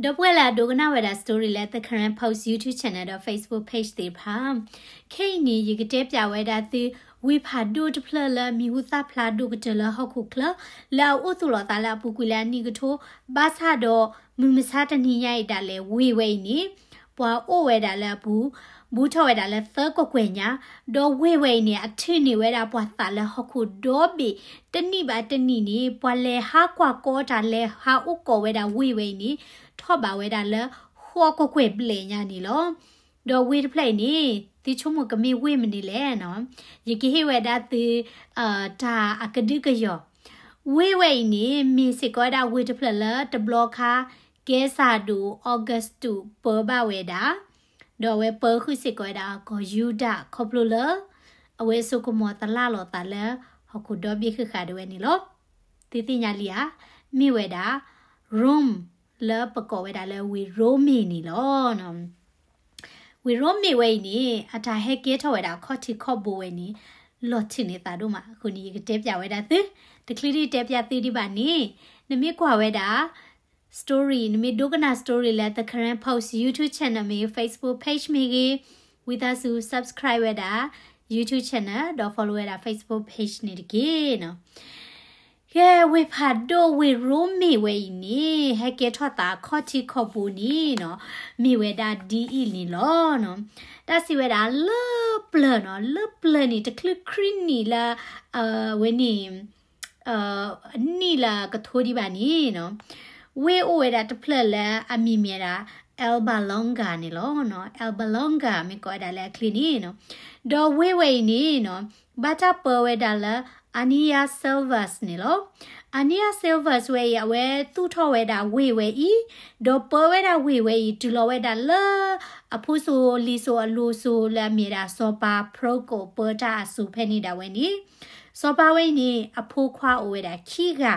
ဒီပုၢ်ဝဲၢ်လၢအဒိကနၣ်ဝဲဒၣ် story လၢ The Karen Post YouTube channel ဒီး Facebook page သ့ၣ်တဖၣ်, ခဲအံၤန့ၣ် ယကတဲပၠးဝဲဒၣ်သု ဝ့ၢ်ဖးဒိၣ်တဖျၢၣ်လၢအမံၤဟူသၣ်ဖျါဒိၣ်ကတၢၢ်လၢဟီၣ်ခိၣ်ချၢ လၢအအိၣ်သူၣ်လီၤသးလၢအပူၤကွံာ်လၢအနံၣ်ကထိ, ဘၣ်ဆၣ်ဒီးမုၢ်မဆါတနံၤညါအံၤဒၣ်လဲာ် ဝ့ၢ်ဝဲအံၤန့ၣ် ပှၤအိၣ်ဝဲဒၣ်လၢအပူၤ ဘူးထီၣ်ဝဲဒၣ်လၢသၢကကွဲၢ်ညါ, ဒီးဝ့ၢ်ဝဲအံၤန့ၣ် အထုးန့ၢ်ဝဲဒၣ်ပှၤသးလၢဟီၣ်ခိၣ်ဒီဘ့ၣ် တနံၣ်ဘၣ်တနံၣ်န့ၣ် ပှၤလဲၤဟးကွၢ်ကီတၢ် လဲၤဟးအိၣ်ကီၢ်ဝဲဒၣ်ဝ့ၢ်ဝဲအံၤန့ၣ် ထီၣ်ဘၣ်ဝဲဒၣ်လၢဃိးကကွဲၢ်ဘျဲၣ်ညါန့ၣ်လီၤ. ဒီးဝ့ၢ်တဖျၢၣ်အံၤန့ၣ် သုဆိကမိၣ်ကမ့ၢ်ဝ့ၢ်မနုၤလဲၣ်နီၤ, ယကဟ့ၣ်ဝဲဒၣ်သု တၢ်အကဒုကယီၤ, ဝ့ၢ်ဝဲအံၤန့ၣ် မ့ၢ်စ့ၢ်ကီးဝဲဒၣ်ဝ့ၢ်တဖျၢၣ်လၢတဘျီခါ ကဲစၢ်ဒိၣ် Augustus ပၢဘၣ်ဝဲဒၣ်, ဒီးအဝဲပၢဃုာ်စ့ၢ်ကီးဝဲဒၣ်အကီၢ်ယူဒၤ ခီဖျိလၢ အဝဲဆိကမိၣ်သလၣ်လီၤသးလၢဟီၣ်ခိၣ်ဒီဘ့ၣ်ဃံးဃာ်ဒၣ်ဝဲန့ၣ်လီၤ. သုသ့ၣ်ညါလံဧါ, မ့ၢ်ဝဲဒၣ် Rome လၢပကိးဝဲဒၣ်လၢဝ့ၢ်ရိမ့ၤန့ၣ်လီၤ. ဝ့ၢ်ရိမ့ၤဝဲအံၤန့ၣ် အတၢ်ဟဲကဲထီၣ်ဝဲဒၣ်ခီၣ်ထံးခီၣ်ဘိဝဲန့ၣ် လီၤထံးန့ၢ်သးဒိၣ်မး. အဃိန့ၣ် ယကတဲပၠးဝဲဒၣ်သု, တချုးဒံးတဲပၠးသုဒံးဘၣ်န့ၣ် နမ့ၢ်ကွၢ်ဝဲဒၣ် story, နမ့ၢ်ဒိကနၣ် story လၢ The Karen Post YouTube channel မ့ၢ်ဂ့ၤ, Facebook page မ့ၢ်ဂ့ၤ, ဝံသးစူၤ subscribe ဝဲဒၣ် YouTube channel ဒီး follow ဝဲဒၣ် Facebook page န့ၣ်တက့ၢ်နီၤ. ကဲ ဝ့ၢ်ဖးဒိၣ်ဝ့ၢ်ရိမ့ၤဝဲအံၤန့ၣ် ဟဲကဲထီၣ်သးခီၣ်ထံးခီၣ်ဘိန့ၣ်နီၤ, မ့ၢ်ဝဲဒၣ်ဒ်အံၤန့ၣ်လီၤ. တၢ်စံးဝဲဒၣ်လၢပျၢၤနီၤ, လၢပျၢၤန့ၣ် တချုးခရံာ်နံၣ်လၢ ဝဲန့ၣ် နံၣ်လၢကထိဒံးဘၣ်န့ၣ်နီၤ, ဝ့ၢ်အိၣ်ဝဲဒၣ်တဖျၢၣ်လၢအမံၤမ့ၢ်ဒၣ် Alba Longa န့ၣ်လီၤ. Alba Longa မ့ၢ်ကိးဝဲဒၣ်လၢအချ့န့ၣ်နီၤ, ဒီးဝ့ၢ်ဝဲအံၤန့ၣ်နီၤ, ဘၣ်တၢ်ပၢဝဲဒၣ်လၢ Annius Sylvius န့ၣ်လီၤ. Annius Sylvius ဝဲအံၤ အဝဲသူၣ်ထီၣ်ဝဲဒၣ်ဝ့ၢ်ဝဲအံၤ, ဒီးပၢဝဲဒၣ်ဝ့ၢ်ဝဲအံၤ တုၤလီၤဝဲဒၣ်လၢ အဖိစိၤလံၤစိၤအလိၤစိၤလၢအမ့ၢ်ဒၣ်စီၤပၤ Procol ပၢတၢ်အစိၤဖဲန့ၣ်ဒၣ်ဝဲန့ၣ်, စီၤပၤဝဲအံၤန့ၣ် အဖိခွါအိၣ်ဝဲဒၣ်ခံဂၤ,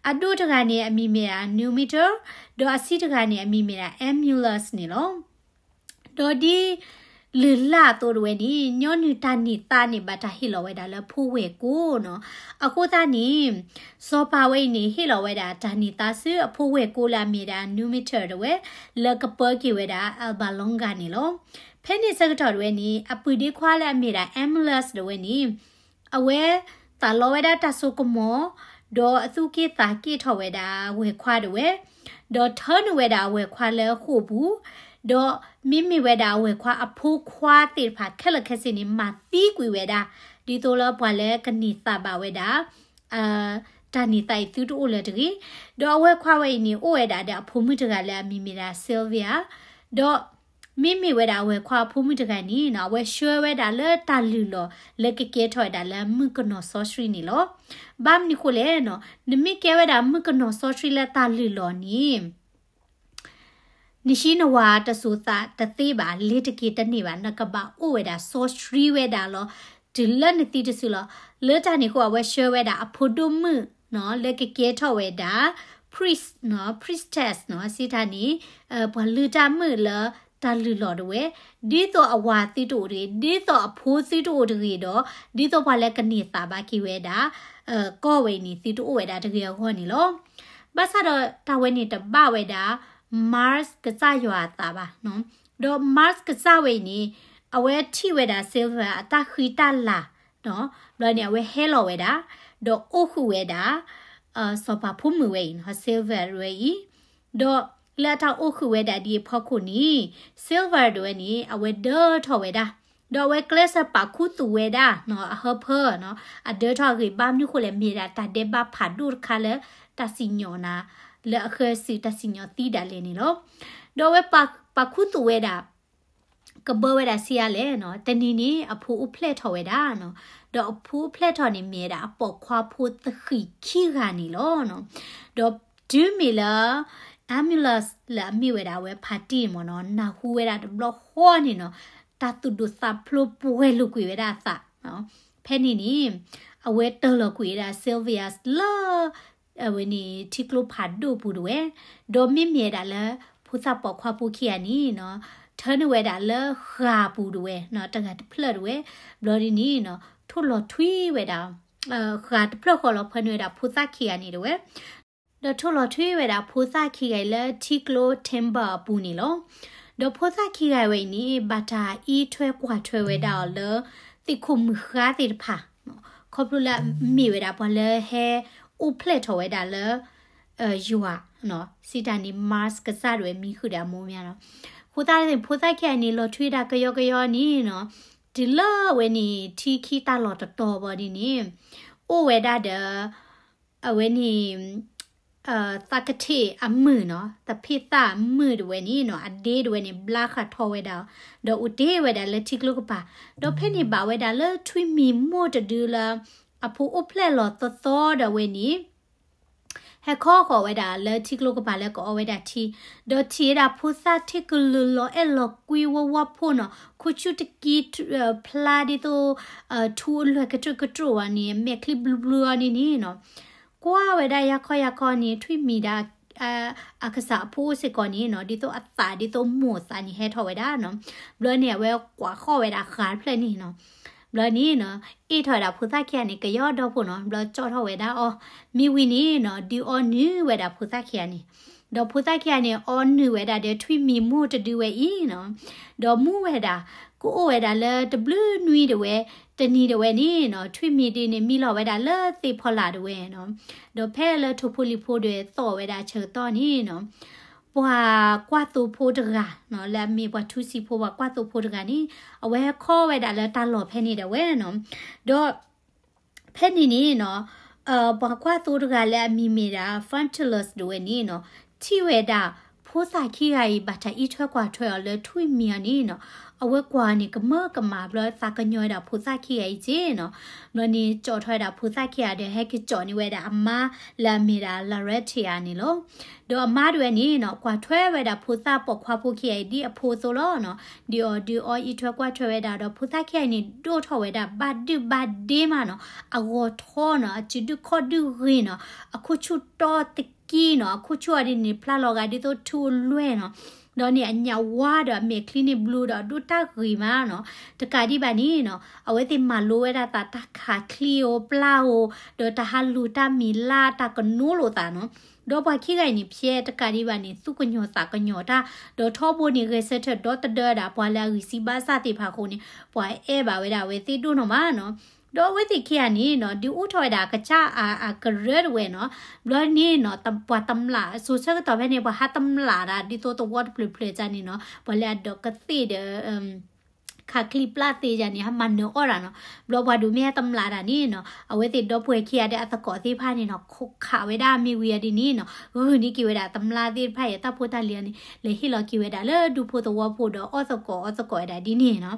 အဒိၣ်တဂၤန့ၣ် အမံၤမ့ၢ်ဒၣ် Numitor, ဒီးအဆံးတဂၤန့ၣ် အမံၤမ့ၢ်ဒၣ် Aemilius န့ၣ်လီၤ. ဒီးဒ်လုၢ်လၢ်အသိးတဝဲန့ၣ် ညီနုၢ်တၢ်န့ၢ်သါန့ၣ် ဘၣ်တၢ်ဟ့ၣ်လီၤဝဲဒၣ်လၢဖိဝဲၢ်ကိာ်နီၤ. အဃိသတးန့ၣ် စီၤပၤဝဲအံၤန့ၣ် ဟ့ၣ်လီၤဝဲဒၣ်တၢ်န့ၢ်သါဆူအဖိဝဲၢ်ကိာ်လၢအမ့ၢ်ဒၣ် Numitor တဝဲ လၢကပၢက့ၤဝဲဒၣ် Alba Longa န့ၣ်လီၤ. ဖဲန့ၣ်ဆၢကတီၢ်တဝဲန့ၣ် အပုၢ်ဒ့ခွါလၢအမ့ၢ်ဒၣ် Aemilius တဝဲန့ၣ် အဝဲသးလီဝဲဒၣ်တၢ်စိကမီၤ, ဒီးအသူၣ်က့ၣ်သးက့ၣ်ထီၣ်ဝဲဒၣ်ဝဲၢ်ခွါတဝဲ, ဒီးထၢနုာ်ဝဲဒၣ်အဝဲၢ်ခွါလၢဃိာ်ပူၤ, ဒီးမ့မ့ၢ်ဝဲဒၣ်အဝဲၢ်ခွါအဖိခွါသ့ၣ်တဖၣ်ခဲလၢာ်ခဲဆ့န့ၣ် မၤသံကွံာ်ဝဲဒၣ်, ဒ်သိးလၢပှၤလၢကန့ၢ်သါဘၣ်ဝဲဒၣ် တၢ်န့ၢ်သါအံၤသုတအိၣ်လၢၤတဂ့ၤ. ဒီးအဝဲၢ်ခွါဝဲအံၤန့ၣ် အိၣ်ဝဲဒၣ်ဒီးအဖိမုၣ်တဂၤလၢအမံၤမ့ၢ်ဒၣ် Sylvia, ဒီး မ့မ့ၢ်ဝဲဒၣ်အဝဲၢ်ခွါအဖိမုၣ်တဂၤန့ၣ်နီၤ, အဝဲဆှၢဝဲဒၣ်လၢတၢ်လုၢ်လီၢ်လၢကကဲထီၣ်ဝဲဒၣ်လၢမုၣ်ကနီၤစီဆှံန့ၣ်လီၤ. ဘၣ်မနုၤဃိလဲၣ်နီၤ, နမ့ၢ်ကဲဝဲဒၣ်မုၣ်ကနီၤစီဆှံလၢတၢ်လုၢ်လီၢ်န့ၣ် နဟံးနဝၤတစိၤသးတသ့ဘၣ်, လ့ၤတက့ၤတန့ၢ်ဘၣ်, နကဘၣ်အိၣ်ဝဲဒၣ်စီဆှံဝဲဒၣ်လီၤ, တုၤလၢနသံတစုလီၤ. လၢတၢ်န့ၣ်အဃိ အဝဲဆှၢဝဲဒၣ်အဖိဒိၣ်မုၣ်နီၤ, လၢကကဲထီၣ်ဝဲဒၣ် priest နီၤ, priestess နီၤ, စံးတၢ်န့ၣ် ပှၤလုၢ်တၢ်မုာ်လၢတၢ်လုၢ်လီၢ်တဝဲ, ဒ်သိးအဝၤသုတအိၣ်တဂ့ၤ, ဒ်သိးအဖိသုတအိၣ်တဂ့ၤဒီး ဒ်သိးပှၤလၢကန့ၢ်သါဘၣ်က့ၤဝဲဒၣ် ကီၢ်ဝဲအံၤန့ၣ် သုတအိၣ်ဝဲဒၣ်တဂ့ၤအဂီၢ်န့ၣ်လီၤ. ဘၣ်ဆၣ်ဒီးတၢ်ဝဲန့ၣ်တဘၣ်ဝဲဒၣ် Mars ကစၢ်ယွၤအသးဘၣ်. ဒီး Mars ကစၢ်ဝဲအံၤန့ၣ် အဝဲထံၣ်ဝဲဒၣ် Sylvia အတၢ်ဃံတၢ်လၤ, ဘျီန့ၣ် အဝဲဟဲလီၤဝဲဒၣ်, ဒီးအိၣ်ဃုာ်ဝဲဒၣ် စီၤပၤဖိမုၣ်ဝဲအံၤ, Sylvia ဝဲအံၤ, ဒီးလၢအတၢ်အိၣ်ဃုာ်ဝဲဒၣ်ဒ်အဖီခိၣ်န့ၣ် Sylvia တဝဲန့ၣ် အဝဲဒၢထီၣ်ဝဲဒၣ်, ဒီးအဝဲကျဲးစၢးပာ်ခူသူၣ်ဝဲဒၣ် အဟၢဖၢ, အဒၢထီၣ်အဂ့ၢ် ဘၣ်မနုၤဃိလဲၣ် မ့ၢ်ဒၣ်တၢ်ဒဲးဘးဖးဒိၣ်တခါလၢ တၢ်စံၣ်ညီၣ်နၤ လၢအဃၢၤစုးတၢ်စံၣ်ညီၣ်သံဒၣ်လဲာ်န့ၣ်လီၤ. ဒီးအဝဲပာ်ခူသူၣ်ဝဲဒၣ် ကဘၢဝဲဒၣ်ဆံးအါလဲၣ်, တနံၤန့ၣ် အဖိအိၣ်ဖျဲၣ်ထီၣ်ဝဲဒၣ်, ဒီးအဖိအိၣ်ဖျဲၣ်ထီၣ်န့ၣ် မ့ၢ်ဝဲဒၣ်အပိာ်ခွါဖိသဃံးခံဂၤန့ၣ်လီၤ. ဒီးတုၤမ့ၢ်လၢ Aemilius လၢအမ့ၢ်ဝဲဒၣ်အဝဲဖါတံၢ်မ့ၢ်နီၤ နၢ်ဟူဝဲဒၣ်တဘျီဃီန့ၣ်နီၤ တၢ်သူၣ်ဒိၣ်သးဖျိးပှဲၤလိာ်ကွံာ်ဝဲဒၣ်အသး, ဖဲန့ၣ်န့ၣ် အဝဲတၢၢ်လီၤကွံာ်ဝဲဒၣ် Sylvia လၢ အဝဲန့ၣ် ထံကျိဖးဒိၣ်ပူၤတဝဲ, ဒီးမ့မ့ၢ်ဝဲဒၣ်လၢ ဖိသၣ်ပိာ်ခွါဖိခံဂၤန့ၣ်နီၤ ထၢနုာ်ဝဲဒၣ်လၢဃာ်ပူၤတဝဲ, တဂၤတဖျၢၣ်တဝဲ, ဘျီဒ်န့ၣ်နီၤ ထိၣ်လီၤထွံဝဲဒၣ် ဃာ်တဖျၢၣ်ဃီလီၤ ဖၢနုာ်ဝဲဒၣ်ဖိသၣ်ခံဂၤန့ၣ်တဝဲ, ဒီးထိၣ်လီၤထွံဝဲဒၣ်ဖိသၣ်ခံဂၤအံၤလၢထံကျိ timber အပူၤန့ၣ်လီၤ. ဒီးဖိသၣ်ခံဂၤဝဲအံၤန့ၣ် ဘၣ်တၢ်အံးထွဲကွၢ်ထွဲဝဲဒၣ်အီၤလၢ သ့ၣ်ခိၣ်မုၢ်ဃါသ့ၣ်တဖၣ်, ခီဖျိလၢမ့ၢ်ဝဲဒၣ်ပှၤလၢဟဲအိၣ်ဖျဲၣ်ထီၣ်ဝဲဒၣ်လၢ ယွၤ, စံးတၢ်န့ၣ် Mars ကစၢ်ဒၣ်ဝဲမံဃုာ်ဒီးအမိၢ်မၢ်နီၤ. အဃိသတးန့ၣ် ဖိသၣ်ခံဂၤန့ၣ် လီၤထွံဒၣ်ကယီကယီန့ၣ်နီၤ, တုၤလၢအဝဲန့ၣ် ထံခံတၢ်လီၢ်တတီၤဘၣ်ဒ်န့ၣ် အိၣ်ဝဲဒၣ်ဒီး အဝဲန့ၣ် သးကထံၣ်အမုၢ်နီၤ, သဖ့ၣ်သၣ်အမုၢ်တဝဲန့ၣ်နီၤ, အဒ့တဝဲန့ၣ် ဘျါဃာ်ထီၣ်ဝဲဒၣ်, ဒီးအိၣ်တ့ၢ်ဝဲဒၣ်လၢထံကျိကပၤ, ဒီးဖဲန့ၣ်ဘၣ်ဝဲဒၣ်လၢထွံၣ်မံၤမိၢ်တဒုလၢ အဖိအိၣ်ဖျဲၣ်လီၤသီသီဒီးဝဲန့ၣ် ဟဲခီဃီၤဝဲဒၣ်လၢထံကျိကပၤလၢကအီဝဲဒၣ်ထံ, ဒီးထံၣ်ဝဲဒၣ်ဖိသၣ်ထံၣ်ကလုာ်လီၤအဲၣ်လီၤကွံဝီဝီဖိနီၤ, ခိၣ်ဆူၣ်တကံ ဖျါဒ်သိး ထူအလွဲၢ်ကတြူၢ်ကတြူၢ်ဝဲန့ၣ် အမဲာ်ချံဘျုးဘျုးအီၤန့ၣ်န့ၣ်နီၤ, ကွၢ်ဝဲဒၣ်ယၤခီယၤခီန့ၣ် ထွံၣ်မံၤဒၣ် အကစၢ်အဖိအိၣ်စ့ၢ်ကီးန့ၣ်နီၤ, ဒ်သိးအသးဒ်သိးမိၢ်သးန့ၣ်ဟဲထီၣ်ဝဲဒၣ်နီၤ, ဘျီန့ၣ် အဝဲကွၢ်ဃီၤဝဲဒၣ်ဃးတဖျၢၣ်န့ၣ်နီၤ, ဘျီန့ၣ်နီၤ အ့ၣ်ထီၣ်ဝဲဒၣ်ဖိသၣ်ခံဂၤန့ၣ် ကယီဒီဖိနီၤ, ဘျီကၠီထီၣ်ဝဲဒၣ်အီၤ, မ့ၢ်ဝံၤန့ၣ်နီၤ ဒုးအီနုာ်ဝဲဒၣ်ဖိသၣ်ခံဂၤန့ၣ်, ဒီးဖိသၣ်ခံဂၤန့ၣ် အီနုာ်ဝဲဒၣ်ဒီးထွံၣ်မံၤမိၢ်တဒုဝဲအံၤနီၤ, ဒီးမူဝဲဒၣ် ကအိၣ်ဝဲဒၣ်လၢတဘျုးနွံဒၣ်ဝဲ, တနံၤဒၣ်ဝဲန့ၣ်နီၤ ထွံၣ်မံၤဒုန့ၣ် မံလီၤဝဲဒၣ်လၢသ့ၣ်ဖီလာ်ဒၣ်ဝဲနီၤ, ဒီးဖဲလၢထိၣ်ဖိလံၤဖိဒၣ်ဝဲသီၣ်ဝဲဒၣ်ဆၢကတီၢ်န့ၣ်နီၤ ပှၤကွၢ်သိဖိတဂၤနီၤ, လၢအမ့ၢ်ပှၤထူစံဖိ ပှၤကွၢ်သိဖိတဂၤန့ၣ် အဝဲဟဲခီဝဲဒၣ်လၢတၢ်လီၢ်ဖဲန့ၣ်ဒၣ်ဝဲနီၤ, ဒီး ဖဲန့ၣ်န့ၣ်နီၤ ပှၤကွၢ်သိတဂၤလၢအမံၤမ့ၢ်ဒၣ် Frontalus ဒၣ်ဝဲန့ၣ်နီၤ, ထံၣ်ဝဲဒၣ် ဖိသၣ်ခံဂၤအံၤ ဘၣ်တၢ်အံးထွဲကွၢ်ထွဲအီၤလၢထွံၣ်မံၤအီၤန့ၣ်နီၤ, အဝဲကွၢ်အီၤန့ၣ် ကမၢကမၣ် ဘျီသးကညီၤဝဲဒၣ်ဖိသၣ်ခံဂၤအံၤက့နီၤ, ဘျီန့ၣ် ကၠီထီၣ်ဝဲဒၣ်ဖိသၣ်ခံဂၤဒီး ဟဲက့ၤကၠီန့ၢ်ဝဲဒၣ်အမါလၢအမ့ၢ်ဒၣ် Larentia န့ၣ်လီၤ. ဒီးအမါဒၣ်ဝဲန့ၣ်နီၤ ကွၢ်ထွဲဝဲဒၣ်ဖိသၣ်ပိာ်ခွါဖိခံဂၤအံၤ ဒ်အဖိအသိးလီၤနီၤ, ဒ်အီၤဒုးအီအံးထွဲကွၢ်ထွဲဝဲဒၣ်ဒီး ဖိသၣ်ခံဂၤအံၤန့ၣ် ဒိၣ်ထီၣ်ဝဲဒၣ် ဘၣ်ဒုၣ်ဘၣ်ဒ့မးနီၤ, အဂီၤထီနီၤ, အစုဒုၣ်ခီၣ်ဒုၣ်ဂ့ၤနီၤ, အခိၣ်ဆူၣ်တီတကံနီၤ, အခိၣ်ဆူၣ်အီၤဒ်န့ၣ် ဖျါလီၤဂာ်ဒ်သိးထူအလွဲၢ်နီၤ, ဒီးန့ၣ်အညၣ်ဝါဒီးအမဲာ်ချံန့ၣ်ဘျုးဒီးအဒိၣ်တၢ်ဂ့ၤမးနီၤ, တကးဒံးဘၣ်န့ၣ်နီၤ အဝဲသ့ၣ်မၤလိဝဲဒၣ်သးတၢ်ခးချံဧိၤပျၢ်ဧိၤ, ဒီးတၢ်ဟးလူၤတၢ်မံၤလၢ် တၢ်ကနိလိာ်သးနီၤ, ဒီးပှၤခံဂၤအံၤန့ၣ် ဖဲတကးဒံးဘၣ်န့ၣ် သူၣ်ကညီၤသးကညီၤတၢ်, ဒီးထီဘိန့ၣ် ဂဲၤဆၢထၢၣ်ဒီသဒၢဒၣ် ပှၤလၢအဂံၢ်စၢ်ဘါစၢ်သ့ၣ်တဖၣ်အဃိန့ၣ် ပှၤအဲၣ်ဘၣ်ဝဲဒၣ်အဝဲသ့ၣ်ဒိၣ်နီၢ်မးနီၤ, ဒီးအဝဲသ့ၣ်ခံဂၤန့ၣ်နီၤ ဒုးအိၣ်ထီၣ်ဝဲဒၣ်အကစၢ်အကရၢတဝဲနီၤ, ဘျီန့ၣ်နီၤ ပှၤတမျး စိၤဆၢကတီၢ်ဖဲန့ၣ် ပှၤဟးတမျးတၢ် ဒ်သိးသဝီတဖျၢၣ်ဖျၢၣ်န့ၣ်နီၤ, ပှၤလၢအဒိးကသ့ၣ်ဒီး ခးချံပျၢ်သ့ယၤန့ၣ် ဟးမၤနၢၤအီၣ်တၢ်နီၤ, ဘျီပှၤဒိးမ့ၢ်ဟဲတမျးတၢ်န့ၣ်နီၤ အဝဲသ့ၣ်ဒီပုၢ်ဝဲၢ်ခံဂၤဒီးအသကိးသ့ၣ်တဖၣ်န့ၣ်နီၤ ခိးခးဝဲဒၣ်မ့ၢ်ဝံၤအီၤဒ်န့ၣ်နီၤ ဂုာ်န့ၢ်က့ၤဝဲဒၣ်တမျးသ့ၣ်တဖၣ်အံၤ တၢ်ဖိတၢ်လံၤအီၤန့ၣ် လဲၤဟ့ၣ်လီၤက့ၤဝဲဒၣ်လၢဒူဖိသဝီဖိဒီးအီၣ်သကိးအီသကိးဝဲဒၣ်ဒ်န့ၣ်နီၤ,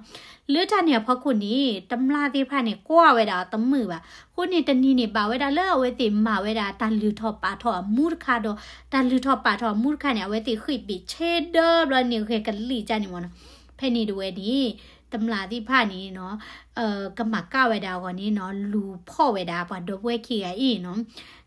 လၢတၢ်န့ၣ်အဖီခိၣ်န့ၣ် တမျးသ့ၣ်တဖၣ်န့ၣ် ကွၢ်ဝဲဒၣ်အီၤတမုာ်ဘၣ်, အဃိန့ၣ်တနံၤန့ၣ် ဘၣ်ဝဲဒၣ်လၢအဝဲသ့ၣ်မၤဝဲဒၣ်တၢ်လုၢ်ထီၣ်ပာ်ထီၣ်အမူတခါဒီး တၢ်လုၢ်ထီၣ်ပာ်ထီၣ်အမူတခါန့ၣ် အဝဲသ့ၣ်ဃ့ၢ်ဘ့ၣ်ဆ့ဒၢဘျီန့ၣ် ဂဲၤကလံၣ်ကၢ်န့ၣ်မ့ၢ်နီၤ, ဖဲန့ၣ်တဝဲန့ၣ် တမျးသ့ၣ်တဖၣ်န့ၣ်နီၤ ကမၤကၣ်ဝဲဒၣ်အဂီၢ်န့ၣ်နီၤ လူၤဖီၣ်ဝဲဒၣ်ပှၤဒီပုၢ်ဝဲၢ်ခံဂၤအံၤနီၤ,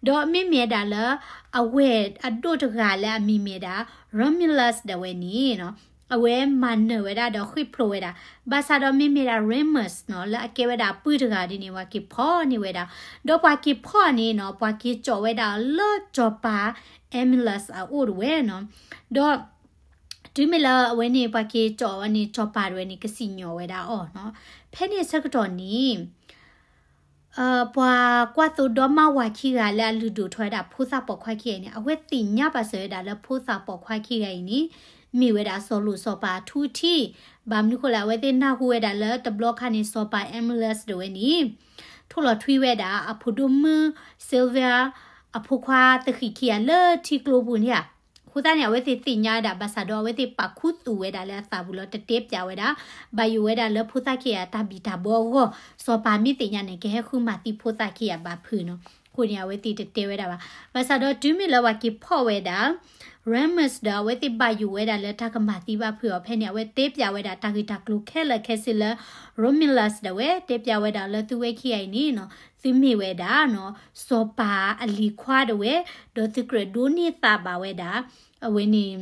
ဒီးမ့မ့ၢ်ဒၣ်လၢ အဝဲၢ်အဒိၣ်တဂၤလၢအမံၤမ့ၢ်ဒၣ် Romulus ဒၣ်ဝဲန့ၣ်နီၤ အဝဲမၤနၢၤဝဲဒၣ်ဒီးဃ့ၢ်ဖျိးဝဲဒၣ်, ဘၣ်ဆၣ်ဒီးမ့မ့ၢ်ဒၣ် Remus နီၤ လၢအကဲဝဲဒၣ်အပုၢ်တဂၤဒ်န့ၣ် ပှၤက့ၤဖီၣ်န့ၢ်ဝဲဒၣ်, ဒီးပှၤက့ၤဖီၣ်န့ၣ်နီၤ ပှၤက့ၤကၠီးဝဲဒၣ်လၢစီၤပၤ Emilus အအိၣ်တဝဲနီၤ, ဒီး တုၤမ့ၢ်လၢအဝဲန့ၣ် ပှၤက့ၤကၠီးဝဲန့ၣ် စီၤပၤတဝဲန့ၣ် ကစံၣ်ညီၣ်ဝဲဒၣ်အီၤနီၤ, ဖဲန့ၣ်ဆၢကတီၢ်န့ၣ် ပှၤကွၢ်သိဒီမါဝၤခံဂၤလၢအလုၢ်ဒိၣ်ထီၣ်ဝဲဒၣ်ဖိသၣ်ပိာ်ခွါခံဂၤန့ၣ် အဝဲသ့ၣ်ညါပာ်စၢၤဝဲဒၣ်လၢဖိသၣ်ပိာ်ခွါခံဂၤအံၤန့ၣ် မ့ၢ်ဝဲဒၣ်စီၤလိၣ်စီၤပၤအထူအထံး, ဘၣ်မနုၤဃိလဲၣ် အဝဲသ့ၣ်နၢ်ဟူဝဲဒၣ်လၢတဘျီခါန့ၣ် စီၤပၤ Emilus ဒၣ်ဝဲန့ၣ် ထိၣ်လီၤထွံဝဲဒၣ်အဖိဒိၣ်မုၣ် Silvia အဖိခွါသဃံးခံဂၤလၢထံကျိပူၤန့ၣ်ဧါ, အဃိသတးန့ၣ် အဝဲသ့ၣ်သ့ၣ်ညါဝဲဒၣ် ဘၣ်ဆၣ်ဒီး အဝဲသ့ၣ်ပာ်ခူသူၣ်ဝဲဒၣ်လၢအသးပူၤလီၤ တတဲပၠးဝဲဒၣ်, ဘၣ်ယိၣ်ဝဲဒၣ်လၢဖိသၣ်ခံဂၤတၢ်ဘံၣ်တၢ်ဘၢအဂီၢ်, စီၤပၤမ့ၢ်သ့ၣ်ညါန့ၣ် ကဟဲဃုမၤသံဖိသၣ်ခံဂၤဘၣ်ဖုးနီၤ, အဃိန့ၣ် အဝဲသ့ၣ်တတဲဝဲဒၣ်ဘၣ်. ဘၣ်ဆၣ်ဒီးတုၤမ့ၢ်လၢပှၤက့ၤဖီၣ်ဝဲဒၣ် Remus ဒီး အဝဲသ့ၣ်ဘၣ်ယိၣ်ဝဲဒၣ်လၢတၢ်ကမၤသံဘၣ်ဖုးအီၤ ဖဲန့ၣ် အဝဲတဲပၠးဝဲဒၣ်တၢ်ဂ့ၢ်တၢ်ကျိၤခဲလၢာ်ခဲဆ့လၢ Romulus ဒၣ်ဝဲ တဲပၠးဝဲဒၣ်လၢသုဝဲခံဂၤအံၤန့ၣ်နီၤ သုမ့ၢ်ဝဲဒၣ်နီၤ စီၤပၤအလံၤခွါဒၣ်ဝဲ, ဒီးသုကြၢးဒိးန့ၢ်သးဘၣ်ဝဲဒၣ် အဝဲန့ၣ်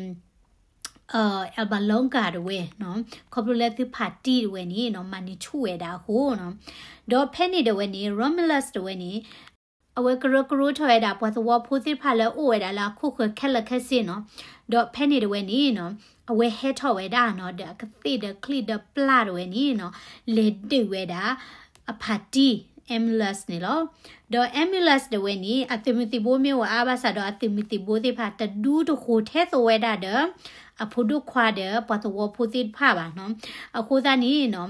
Alba Longa ဒၣ်ဝဲနီၤ, ခီဖျိလၢသုဖးတံၢ်ဒၣ်ဝဲန့ၣ်နီၤ မၤန့ၢ်ဆူၣ်ဝဲဒၣ်အဃိနီၤ, ဒီးဖဲန့ၣ်ဒၣ်ဝဲန့ၣ် Romulus ဒၣ်ဝဲန့ၣ် အဝဲကရၢကရိထီၣ်ဝဲဒၣ် ပှၤသဝီဖိသ့ၣ်တဖၣ်လၢအိၣ်ဝဲဒၣ်လၢအခိၣ်ဃၢၤခဲလၢာ်ခဲဆ့နီၤ. ဒီးဖဲန့ၣ်တဝဲန့ၣ်နီၤ အဝဲဟဲထီၣ်ဝဲဒၣ်နီၤ ဒီးအကသ့ၣ်ဒီးချံၣ်ဒီးပျၢ်တဝဲန့ၣ်နီၤ လဲၤဒုးဝဲဒၣ် အဖါတံၢ် Emulus န့ၣ်လီၤ. ဒီး Emulus တဝဲန့ၣ် အသုးမုၢ်သံၣ်ဘိမ့ၢ်အိၣ်အါဘၣ်ဆၣ်ဒီး အသုးမုၢ်သံၣ်ဘိသ့ၣ်တဖၣ်တဒူတဃိၤထဲသိးဝဲဒၣ်ဒီး အဖိဒိၣ်ခွါဒီးပှၤသဝီဖိသ့ၣ်တဖၣ်ဘၣ်နီၤ. အဃိသတးန့ၣ်နီၤ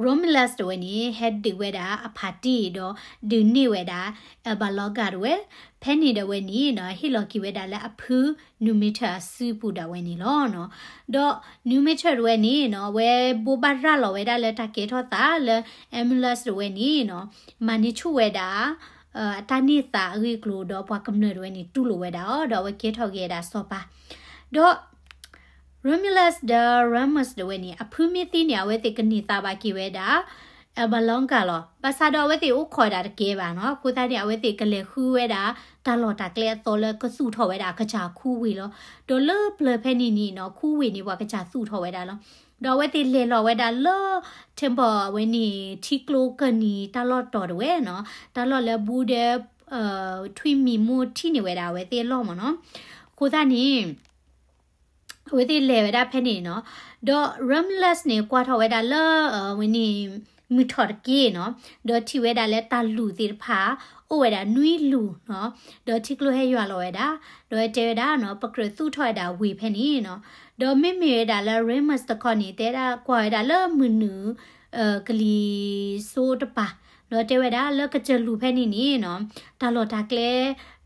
Romulus တဝဲန့ၣ် ဟဲဒုးဝဲဒၣ်အဖါတံၢ်ဒီး ဒုးန့ၢ်ဝဲဒၣ် Alba Longa တဝဲ, ဖဲန့ၣ်ဒၣ်ဝဲန့ၣ်နီၤ ဟ့ၣ်လီၤက့ၤဝဲဒၣ်လၢအဖု Numitor အစုပူၤဒၣ်ဝဲန့ၣ်လီၤနီၤ. ဒီး Numitor တဝဲန့ၣ်နီၤ အဝဲဘိးဘၣ်ရၤလီၤဝဲဒၣ်လၢတၢ်ကဲထီၣ်သးလၢ Emulus တဝဲန့ၣ်နီၤ မၤန့ၢ်ဆူၣ်ဝဲဒၣ် အတၢ်န့ၢ်သးအဂ့ၢ်အကျိၤဒီးပှၤကမျၢၢ်တဝဲန့ၣ်တူၢ်လိာ်ဝဲဒၣ်အီၤ ဒီးအဝဲကဲထီၣ်က့ၤဝဲဒၣ်စီၤပၤ ဒီး Romulus ဒီး Remus တဝဲန့ၣ် အဖုမ့ၢ်သံန့ၣ် အဝဲသ့ၣ်ကန့ၢ်သါဘၣ်က့ၤဝဲဒၣ် Alba Longa လီၤ. ဘၣ်ဆၣ်ဒီးအဝဲသ့ၣ်အိၣ်ခိးဝဲဒၣ်တကဲဘၣ်နီၤ. အဃိသတးန့ၣ် အဝဲသ့ၣ်ကလဲၤဃုဝဲဒၣ် တၢ်လီၢ်တၢ်ကျဲအသီလၢကသူၣ်ထီၣ်ဝဲဒၣ်အကစၢ်ခူဝ့ၢ်လီၤ. ဒီးလၢပျၢၤဖဲန့ၣ်န့ၣ်နီၤ ခူဝ့ၢ်န့ၣ်ပှၤကစၢ်သူၣ်ထီၣ်ဝဲဒၣ်လီၤ. ဒီးအဝဲသ့ၣ်လဲၤလီၤဝဲဒၣ်လၢ temple အဝဲန့ၣ် ထံကျိကၢၢ်နံၤတၢ်လီၢ်တီၤတဝဲနီၤ, တၢ်လီၢ်လၢဘူးဒီး ထွံၣ်မံၤမိၢ်ထံၣ်န့ၢ်ဝဲဒၣ်အဝဲသ့ၣ်အလီၢ်မ့ၢ်နီၤ. အဃိသတးန့ၣ် အဝဲသ့ၣ်လဲၤဝဲဒၣ်ဖဲန့ၣ်နီၤ, ဒီး Romulus န့ၣ် ကွၢ်ထီၣ်ဝဲဒၣ်လၢ အဝဲန့ၣ် မုၢ်ထီၣ်တက့ၢ်နီၤ, ဒီးထံၣ်ဝဲဒၣ်လၢတၢ်လူၢ်သ့ၣ်တဖၣ် အိၣ်ဝဲဒၣ်နွံလူၢ်နီၤ, ဒီးထံကျိဟဲယွၤလီၤဝဲဒၣ်, ဒီးတဲဝဲဒၣ်နီၤ ပကြၢးသူၣ်ထီၣ်ဝဲဒၣ်ဝ့ၢ်ဖဲန့ၣ်နီၤ, ဒီးမ့မ့ၢ်ဝဲဒၣ်လၢ Remus တခီန့ၣ် တဲဒၣ်ကွၢ်ဝဲဒၣ်လၢမုၢ်နုာ် ကလံၤစိးတပၤ, ဒီးတဲဝဲဒၣ်လၢကစၢၢ်လူၢ်ဖဲန့ၣ်န့ၣ်နီၤ, တၢ်လီၢ်တၢ်ကျဲ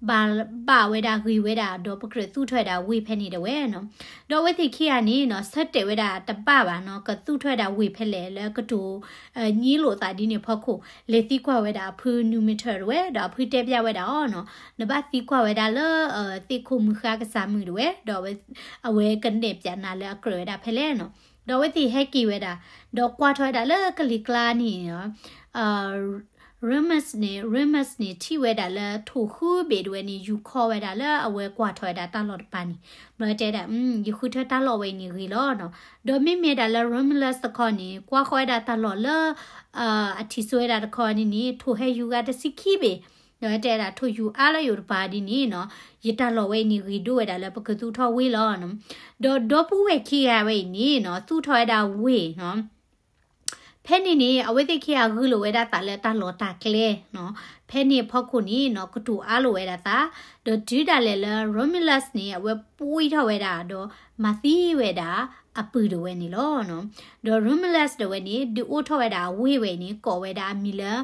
ဘၣ်ဘၣ်ဝဲဒၣ်ဂ့ၤဝဲဒၣ် ဒီးပကြၢးသူၣ်ထီၣ်ဝဲဒၣ်ဝ့ၢ်ဖဲန့ၣ်တဝဲနီၤ. ဒီးအဝဲသ့ၣ်ခံဂၤန့ၣ်နီၤ ဆၢတဲာ်ဝဲဒၣ်တဘၣ်ဘၣ်နီၤ ကသူၣ်ထီၣ်ဝဲဒၣ်ဝ့ၢ်ဖဲလဲၣ်လၢကတိၤ ညံလိာ်သးဒ်န့ၣ်အဖီခိၣ် လဲၤသံကွၢ်ဝဲဒၣ်အဖု Numitor တဝဲ ဒီးအဖုတဲပျၢ်ဝဲဒၣ်အီၤနီၤ, နဘၣ်သံကွၢ်ဝဲဒၣ်လၢ သ့ၣ်ခိၣ်မုၢ်ဃါကစၢ်မုၣ်တဝဲ ဒီးအဝဲကနဲၣ်ပၠးနၤလၢအကြၢးဝဲဒၣ်ဖဲလဲၣ်နီၤ. ဒီးအဝဲသ့ၣ်ဟဲက့ၤဝဲဒၣ်, ဒီးကွၢ်ထီၣ်ဝဲဒၣ်လၢကလံၤကျါန့ၣ် Remus န့ၣ် Remus န့ၣ် ထံၣ်ဝဲဒၣ်လၢထိၣ်ဃုဘ့ၣ်တဝဲန့ၣ် ယူၤခီဝဲဒၣ်လၢအဝဲကွၢ်ထီၣ်ဝဲဒၣ်တၢ်လီၢ်တပၤန့ၣ်, ဘျီတဲဒၣ် ယဃုထၢတၢ်လီၢ်ဝဲအံၤန့ၣ်ဂ့ၤလီၤနီၤ. ဒီးမ့မ့ၢ်ဒၣ်လၢ Romulus တခီန့ၣ် ကွၢ်ဃီဝဲဒၣ်တၢ်လီၢ်လၢ အထံၣ်ဆိဝဲဒၣ်တခီန့ၣ်န့ၣ် ထိၣ်ဟဲယူၤဂၤတဆံခံဘ့ၣ်, ဒီးတဲဒၣ်ထိၣ်ယူၤအါလၢယိာ်တပၤဒ်န့ၣ်နီၤ, ယတၢ်လီၢ်ဝဲအံၤန့ၣ်ဂ့ၤဒိၣ်ဝဲဒၣ်လၢပကသူၣ်ထီၣ်ဝ့ၢ်လီၤနီၤ. ဒီးဒီပုၢ်ဝဲၢ်ခံဂၤဝဲအံၤန့ၣ်နီၤ သူၣ်ထီၣ်ဝဲဒၣ်ဝ့ၢ်နီၤ ဖဲန့ၣ်န့ၣ် အဝဲသ့ၣ်ခံဂၤဂုာ်လိာ်ဝဲဒၣ်သးလၢတၢ်လီၢ်တၢ်ကျဲနီၤ, ဖဲန့ၣ်အဖီခိၣ်န့ၣ်နီၤ ကတိၤအါလိာ်ဝဲဒၣ်သး, ဒီးတုၤဒၣ်လဲာ်လၢ Romulus န့ၣ် အဝဲပှံထီၣ်ဝဲဒၣ်ဒီးမၤသံဝဲဒၣ်အပုၢ်တဝဲန့ၣ်လီၤ. ဒီး Romulus တဝဲန့ၣ် ဒုးအိၣ်ထီၣ်ဝဲဒၣ်အဝ့ၢ်ဝဲအံၤန့ၣ် ကိးဝဲဒၣ်အမံၤလၢ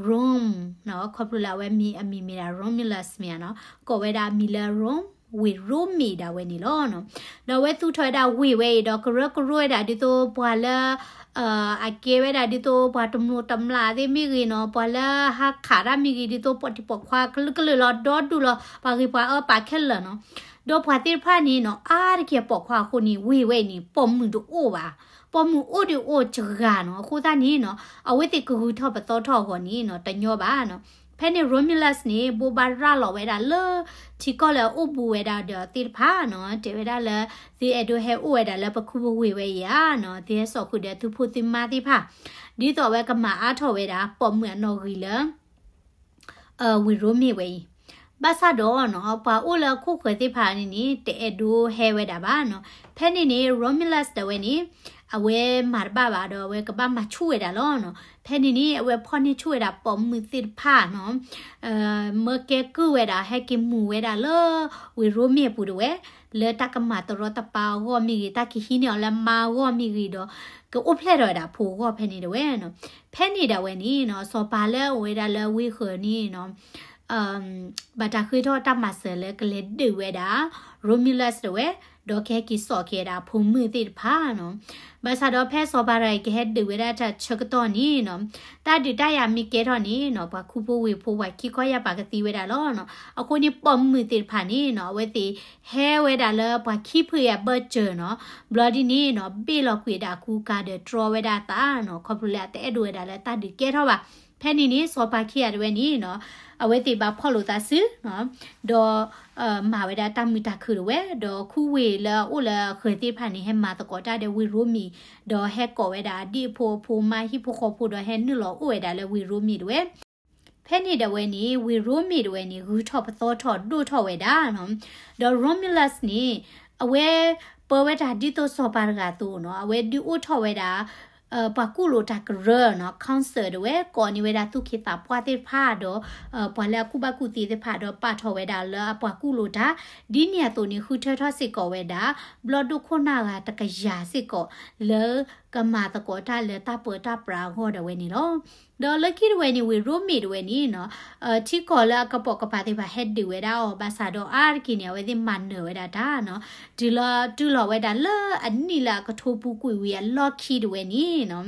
Rome နီၤ, ခီဖျိလၢအဝဲမံၤအမံၤမ့ၢ်ဒၣ် Romulus မ့ၢ်ဧါနီၤ, ကိးဝဲဒၣ်အမံၤလၢ Rome ဝ့ၢ်ရိမ့ၤဒၣ်ဝဲန့ၣ်လီၤ. ဒီးအဝဲသူၣ်ထီၣ်ဝဲဒၣ်ဝ့ၢ်ဝဲအံၤဒီးကရၢကရိဝဲဒၣ်ဒ်သိးပှၤလၢ အကဲဝဲဒၣ်ဒ်သိးပှၤတမျိးတမျာ်သ့ၣ်မ့ၢ်ဂ့ၤနီၤ, ပှၤလၢဟးခးတၢ်မ့ၢ်ဂ့ၤ ဒ်သိးပိာ်တံၢ်ပိာ်ခွါကလုာ်ကလုာ်လီၤ ဒီဒူၣ်လီၤ ပှၤဂ့ၤပှၤအၢပာ်ခဲလၢာ်နီၤ. ဒီးပှၤသ့ၣ်တဖၣ်န့ၣ်နီၤ အါတက့ၢ်ပိာ်ခွါအဃိန့ၣ် ဝ့ၢ်ဝဲအံၤန့ၣ် ပိာ်မုၣ်တအိၣ်ဘၣ်, ပိာ်မုၣ်အိၣ်ဒုးအိၣ်စှၤနီၤ. အဃိသတးန့ၣ်နီၤ အဝဲသ့ၣ်ကဂုၤထီၣ်ပသီထီၣ်အဂီၢ်န့ၣ်နီၤ တညီဘၣ်နီၤ. ဖဲန့ၣ် Romulus န့ၣ် ဘိးဘၣ်ရၤလီၤဝဲဒၣ်လၢ ထံကီၢ်လၢအအိၣ်ဘူးဝဲဒၣ်ဒီးသ့ၣ်တဖၣ်နီၤ, တဲဝဲဒၣ်လၢ သုအဲၣ်ဒိးဟဲအိၣ်ဝဲဒၣ်လၢပခူပဝ့ၢ်ဝဲအံၤဧါနီၤ, သုဟဲစိာ်ဃုာ်ဒီးသုဖိသုမါသ့ၣ်တဖၣ် ဒ်သိးအဝဲကမၤအါထီၣ်ဝဲဒၣ် ပိာ်မုၣ်အနီၣ်ဂံၢ်လၢ ဝ့ၢ်ရိမ့ၤဝဲအံၤ. ဘၣ်ဆၣ်ဒီးနီၤ ပှၤအိၣ်လၢအခိၣ်ဃၢၤသ့ၣ်တဖၣ်န့ၣ်န့ၣ် တအဲၣ်ဒိးဟဲဝဲဒၣ်ဘၣ်နီၤ. ဖဲန့ၣ်န့ၣ် Romulus တဝဲန့ၣ် အဝဲမၤတဘၣ်ဘၣ်ဒီး အဝဲကဘၣ်မၤဆူၣ်ဝဲဒၣ်လီၤနီၤ. ဖဲန့ၣ်န့ၣ် အဝဲဖီၣ်န့ၢ်ဆူၣ်ဝဲဒၣ်ပိာ်မုၣ်သ့ၣ်တဖၣ်နီၤ မၢကဲကုၢ်ဝဲဒၣ် ဟဲက့ၤမူၤဝဲဒၣ်လၢ ဝ့ၢ်ရိမ့ၤအပူၤတဝဲ, လၢတၢ်ကမၤတရီတပါအဂီၢ်မ့ၢ်ဂ့ၤ, တၢ်ကဟံးန့ၢ်အီၤလၢမါအဂီၢ်မ့ၢ်ဂ့ၤဒီး ကအိၣ်ဖျဲၣ်ထီၣ်ဝဲဒၣ်အဖိအဂီၢ်ဖဲန့ၣ်တဝဲနီၤ. ဖဲန့ၣ်ဒၣ်ဝဲန့ၣ်နီၤ စီၤပၤလၢအအိၣ်ဝဲဒၣ်လၢဝ့ၢ်ဃၢၤန့ၣ်နီၤ ဘၣ်တၢ်ဃ့ထီၣ်တၢ်မၤစၢၤလၢကလဲၤဒုးဝဲဒၣ် Romulus တဝဲ, ဒီးကဟဲက့ၤစိာ်က့ၤဝဲဒၣ်အဖိမုၣ်သ့ၣ်တဖၣ်နီၤ. ဘၣ်ဆၣ်ဒီးဖဲစီၤပၤတဂၤအံၤကဟဲဒုးဝဲဒၣ်တၢ်ဆၢကတီၢ်န့ၣ်နီၤ တၢ်ဒုးတၢ်ယၤမ့ၢ်ကဲထီၣ်န့ၣ်နီၤ ပှၤခူဖိဝ့ၢ်ဖိ ပှၤခံခီယၢ်ပၤကသံဝဲဒၣ်လီၤနီၤ. အဃိန့ၣ် ပိာ်မုၣ်သ့ၣ်တဖၣ်န့ၣ်နီၤ အဝဲသ့ၣ်ဟဲဝဲဒၣ်လၢပှၤခံဖုအဘၢၣ်စၢၤနီၤ. ဘျီဒ်န့ၣ်နီၤ ဘ့ၣ်လီၤကွံာ်ဒၣ်အကူအကၤဒီးတြီဝဲဒၣ်အသးနီၤ, ခီဖျိလၢအတအဲၣ်ဒိးဝဲဒၣ်လၢတၢ်ဒုးကဲထီၣ်ဘၣ်. ဖဲန့ၣ်န့ၣ် စီၤပၤခံဂၤတဝဲန့ၣ်နီၤ အဝဲသ့ၣ်ဘၣ်ဖီၣ်လိာ်သးစုနီၤ ဒီး မၤဝဲဒၣ်တၢ်မုာ်တၢ်ခုၣ်တဝဲ, ဒီးခူဝ့ၢ်လၢအအိၣ်လၢအဃၢၤသ့ၣ်တဖၣ်န့ၣ် ဟဲမၤသကိးတၢ်ဒီးဝ့ၢ်ရိမ့ၤ, ဒီးဟဲကိးဝဲဒၣ်အဒံၣ်အဖိအဖိ မါဟံၣ်ဖိဃီဖိ ဒီးဟဲနုာ်လီၤအိၣ်ဝဲဒၣ်လၢဝ့ၢ်ရိမ့ၤတဝဲ. ဖဲန့ၣ်ဒၣ်ဝဲန့ၣ် ဝ့ၢ်ရိမ့ၤဒၣ်ဝဲန့ၣ် ဂုၤထီၣ်ပသီထီၣ်ဒိၣ်ထီၣ်ဝဲဒၣ်နီၤ. ဒီး Romulus န့ၣ် အဝဲပၢဝဲတၢ်ဒ်သိးစီၤပၤတဂၤအသိးနီၤ, အဝဲဒုးအိၣ်ထီၣ်ဝဲဒၣ် ပှၤကူၣ်လိာ်တၢ်ကရၢနီၤ, council ဒၣ်ဝဲ ကိးန့ၢ်ဝဲဒၣ်သူၣ်က့သးပှၢ်သ့ၣ်တဖၣ်ဒီး ပှၤလၢအကူၣ်ဘၣ်ကူၣ်သ့သ့ၣ်တဖၣ်ဒီး ပာ်ထီၣ်ဝဲဒၣ်လၢအပှၤကူၣ်လိာ်တၢ် ဒ်န့ၣ်အသိးန့ၣ် ဃုထၢထီၣ်စ့ၢ်ကီးဝဲဒၣ် ဘျီၣ်ဒိၣ်ခိၣ်နၢ်ဂၤတကယၤစ့ၢ်ကီး လၢကမၤသကိးတၢ်လၢတၢ်ပၢတၢ်ပြးအဂီၢ်ဒၣ်ဝဲန့ၣ်လီၤ. ဒီးလၢခံဒၣ်ဝဲန့ၣ် ဝ့ၢ်ရိမ့ၤဒၣ်ဝဲန့ၣ်နီၤ, ထံကီၢ်လၢအကပိာ်ကပၤသ့ၣ်တဖၣ်ဟဲဒုးဝဲဒၣ်အီၤ ဘၣ်ဆၣ်ဒီးအါတက့ၢ်န့ၣ် အဝဲသ့ၣ်မၤနၢၤဝဲဒၣ်တၢ်နီၤ, တုၤလီၤတုၤလီၤဝဲဒၣ်လၢအနံၣ်လၢအကထိပူၤကွံာ်ဝံၤအလီၢ်ခံဒၣ်ဝဲန့ၣ်နီၤ,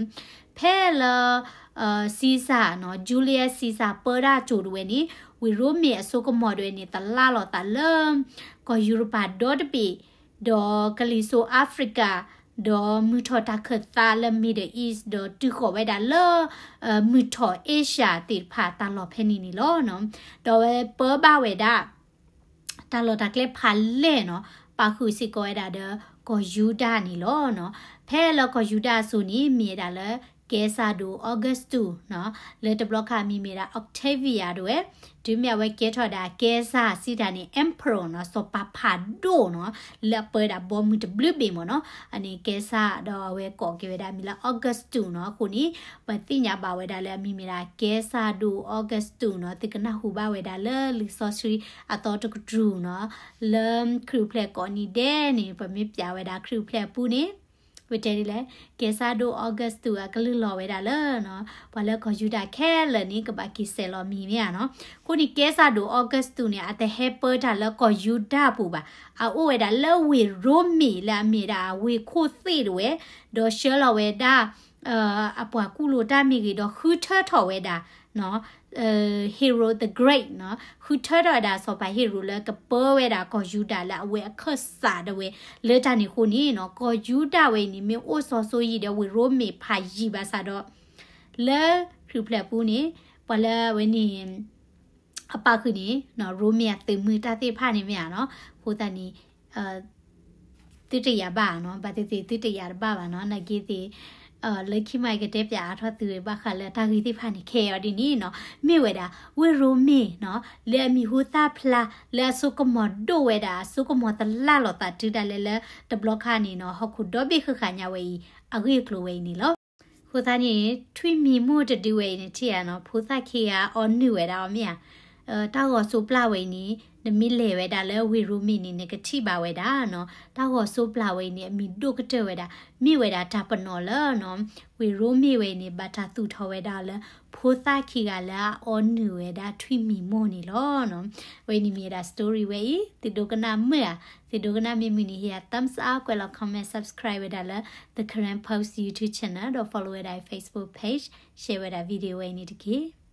ဖဲလၢ Caesar နီၤ, Julius Caesar ပၢတၢ်အစိၤဒၣ်ဝဲန့ၣ် ဝ့ၢ်ရိမ့ၤအစိကမီၤဒၣ်ဝဲန့ၣ် သလၣ်လီၤသးလၢ ကီၢ်ယူရပၤဒီတဘ့ၣ် ဒီးကလံၤစိး Africa ဒီးမုၢ်ထီၣ်တၢ်ခၢၣ်သးလၢ Middle East ဒီးတုၤဃီၤဝဲဒၣ်လၢ မုၢ်ထီၣ် Asia သ့ၣ်တဖၣ်တၢ်လီၢ်ဖဲန့ၣ်န့ၣ်လီၤနီၤ. ဒီးအဝဲပၢဘၣ်ဝဲဒၣ် တၢ်လီၢ်တၢ်ကျဲဖးလဲၢ်နီၤ, ပာ်ဃုာ်စ့ၢ်ကီးဝဲဒၣ်ဒီးကီၢ်ယူဒၤန့ၣ်လီၤနီၤ. ဖဲလၢကီၢ်ယူဒၤအစိၤန့ၣ် မ့ၢ်ဝဲဒၣ်လၢ ကဲစၢ်ဒိၣ် Augustus နီၤ, လၢတဘျီခါအမံၤမ့ၢ်ဒၣ် Octavia ဒၣ်ဝဲ, တုၤမ့ၢ်အဝဲကဲထီၣ်ဒၣ်ကဲစၢ်စံးတၢ်န့ၣ် emperor နီၤ, စီၤပၤဖးဒိၣ်နီၤ, လၢအပၢဒၣ်ဘီမုၢ်တဘျုးဘ့ၣ်မ့ၢ်နီၤ, အန့ၣ်ကဲစၢ်ဒီးအဝဲကိးက့ၤဝဲဒၣ်အမံၤလၢ Augustus နီၤ, အဃိန့ၣ် ပသ့ၣ်ညါဘၣ်ဝဲဒၣ်လၢအမံၤမ့ၢ်ဒၣ် ကဲစၢ်ဒိၣ် Augustus နီၤ, သုကနၢ်ဟူဘၣ်ဝဲဒၣ်လၢလံာ်စီဆှံအသီတကတြူၢ်နီၤ, လၢခရံာ်အိၣ်ဖျဲၣ်ကိးနံၤဒဲးန့ၣ် ပမ့ၢ်ပျးဝဲဒၣ်ခရံာ်အိၣ်ဖျဲၣ်အပူၤန့ၣ် ပတဲဒ်လဲၣ်, ကဲစၢ်ဒိၣ် Augustus အကလုၢ်လီၤဝဲဒၣ်လၢနီၤ, ပှၤလၢကီၢ်ယူဒၤခဲလၢာ်န့ၣ် ကဘၣ်က့ၤစဲးလီၤမံၤမ့ၢ်ဧါနီၤ. အဃိန့ၣ် ကဲစၢ်ဒိၣ် Augustus န့ၣ် အတဟဲပၢတၢ်လၢကီၢ်ယူဒၤပူၤဘၣ်, အအိၣ်ဝဲဒၣ်လၢဝ့ၢ်ရိမ့ၤလၢအမ့ၢ်ဒၣ်ဝ့ၢ်ခိၣ်သ့ၣ်ဒၣ်ဝဲ, ဒီးဆှၢလီၤဝဲဒၣ် အပှၤကူၣ်လိာ်တၢ်မ့ၢ်ဂ့ၤ ဒီးဃုထၢထီၣ်ဝဲဒၣ် Herod the Great နီၤ, ဃုထၢထီၣ်ဝဲဒၣ်စီၤပၤ Herod လၢကပၢဝဲဒၣ်ကီၢ်ယူဒၤလၢအဝဲအခၢၣ်စးဒၣ်ဝဲ, လၢတၢ်န့ၣ်အဃိန့ၣ်နီၤ, ကီၢ်ယူဒၤဝဲအံၤန့ၣ် မ့ၢ်အိၣ်စီၤစိၤယံာ်ဒီးဝ့ၢ်ရိမ့ၤဖးယံာ်ဘၣ်ဆၣ်ဒီး လၢခရံာ်အိၣ်ဖျဲၣ်အပူၤန့ၣ် ပှၤလၢအဝဲန့ၣ် အပာ်ဃုာ်န့ၣ် ရိမ့ၤအသုးမုၢ်တၢ်သ့ၣ်တဖၣ်န့ၣ်မ့ၢ်ဧါနီၤ, အဃိသတးန့ၣ် သုတယာ်ဘၣ်နီၤ, ဘၣ်သ့ၣ်သ့ၣ်သုတယာ်တဘၣ်ဘၣ်နီၤ, နာ်က့သ့ၣ် လၢခံမးကတဲပၠးအါထီၣ်သုဘၣ်ဃးလၢတၢ်ဂ့ၢ်သ့ၣ်တဖၣ်န့ၣ် ခဲအံၤဒ်န့ၣ်နီၤ, မ့ၢ်ဝဲဒၣ် ဝ့ၢ်ရိမ့ၤနီၤ, လၢအမံၤဟူသၣ်ဖျါ လၢအစိကမီၤဒိၣ်ဝဲဒၣ် အစိကမီၤသလၣ်လီၤသးတုၤဒၣ်လဲာ်လၢ တဘျီခါန့ၣ်နီၤ, ဟီၣ်ခိၣ်ဒီဘ့ၣ်ဃၣ်ဃၣ်ညါဝဲအံၤ အဂ့ၢ်အကျိၤဝဲအံၤန့ၣ်လီၤ. အဃိသတးန့ၣ် ထွံၣ်မံၤမိၢ်တဒုဝဲအံၤန့ၣ် ထံၣ်ဧါနီၤ, ဖိသၣ်ခံဂၤအီနုၢ်ဝဲဒၣ်အီၤမ့ၢ်ဧါ, တၢ်ဂီၤစိးပျၢ်ဝဲအံၤန့ၣ် နမ့ၢ်လဲၤဝဲဒၣ်လၢဝ့ၢ်ရိမ့ၤန့ၣ် နကထံၣ်ဘၣ်ဝဲဒၣ်နီၤ, တၢ်ဂီၤစိးပျၢ်ဝဲအံၤန့ၣ် အမံၤဒိၣ်ကတၢၢ်ဝဲဒၣ်, မ့ၢ်ဝဲဒၣ်တၢ်ပနီၣ်လၢနီၤ, ဝ့ၢ်ရိမ့ၤဝဲအံၤန့ၣ် ဘၣ်တၢ်သူၣ်ထီၣ်ဝဲဒၣ်လၢ ဖိသၣ်ခံဂၤလၢအအီနုၢ်ဝဲဒၣ်ထွံၣ်မံၤမိၢ်န့ၣ်လီၤနီၤ. ဝဲအံၤန့ၣ်မ့ၢ်ဝဲဒၣ် story ဝဲအံၤ, သုဒိကနၣ်မုာ်ဧါ, သုဒိကနၣ်မ့ၢ်မုာ်န့ၣ် ဟ့ၣ်ယၤ thumbs up ကွဲးလီၤ comment, subscribe ဝဲဒၣ်လၢ The Karen Post YouTube channel ဒီး follow ဝဲဒၣ် Facebook page, share ဝဲဒၣ် video ဝဲအံၤန့ၣ်တက့ၢ်.